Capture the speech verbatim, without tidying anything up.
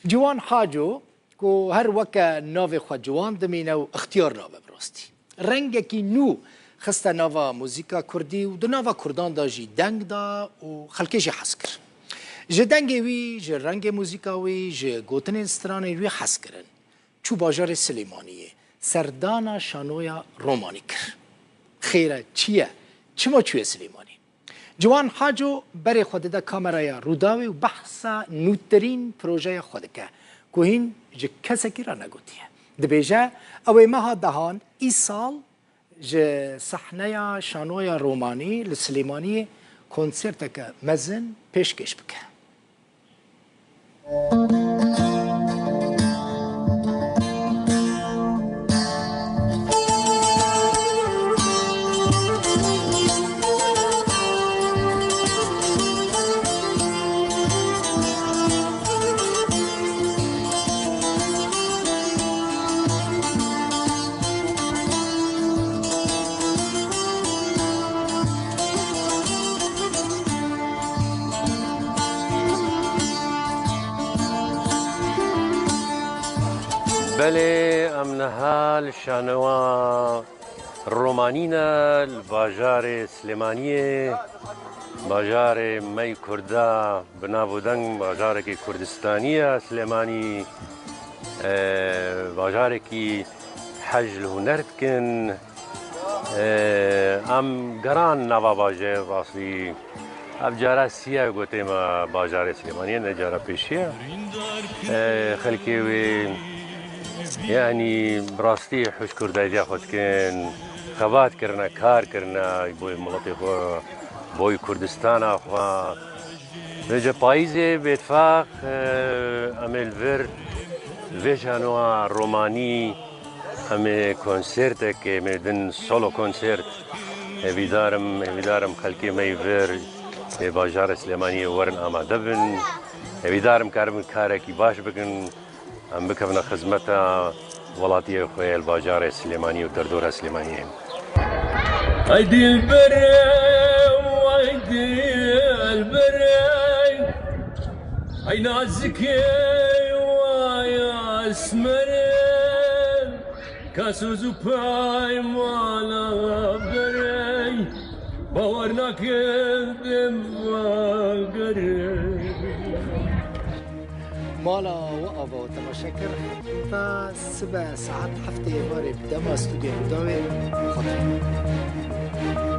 Ciwan Haco, ku her weke navê xwe Ciwan dimîne û ixtiyar nabe bi rastî. Rengekî nû xiste nava muzîka kurdî û di nava kurdan de jî deng da û xelkê jî hez kir. Ji dengê wî, ji rengê muzîka wî, ji gotinên stranên wî hez kirin. Çû bajarê Silêmaniyê, serdana şanoya Romanî kir. Xêr e, çi ye? Çima çûye Silêmanî? Ciwan Haco berê xwe dide kameraya Rûdawê û behsa nûtirîn projeya xwe dike, ku hîn ji kesekî re negotiye. Dibêje, ew ê meha dehan îsal ji sehneya şanoya Romanî li Silêmaniyê konserteke mezin pêşkêş bike. Belê, em niha li şanewa Romanî ne, li bajarê Silêmaniyê, bajarê me yê Kurda bi nav û deng, bajarekî Kurdistanî ye Silêmanî, e, bajarekî hej li huner dikin. Em geran nava bajê rastî. Ev cara siya gotê me bajarê Silêmaniyê, ne cara pêşiye. Xelkê wê, yanî, bi rastî hişk û daydiya xwe dikin, xebat kirine, kar kirine, boy miletê xwe, boy Kurdistana xwe. Vêce payîzê bêtifaq, e, em ê li vir vê şanoa Romanî, em ê konsertek, em ê din solo konsert. Hêvîdar im, hêvîdar im xelkê me yê vir ê bajarê Silêmaniyê werin amade bin. Hêvîdar im karibin karekî baş bikin. Em bikevine xizmeta welatiyê xwe yê li bajarê Silêmaniyê û derdora Silêmaniyê. Ay dilberê, ay dilberê, ay nazikê, ay esmerê, ka soz û peymana berê, bawer nakin bêm vegerê. Mala we ava û temaşe kir, heta sibe saet heftê êvarê bi dema stûdyoyê Rûdawê xatir.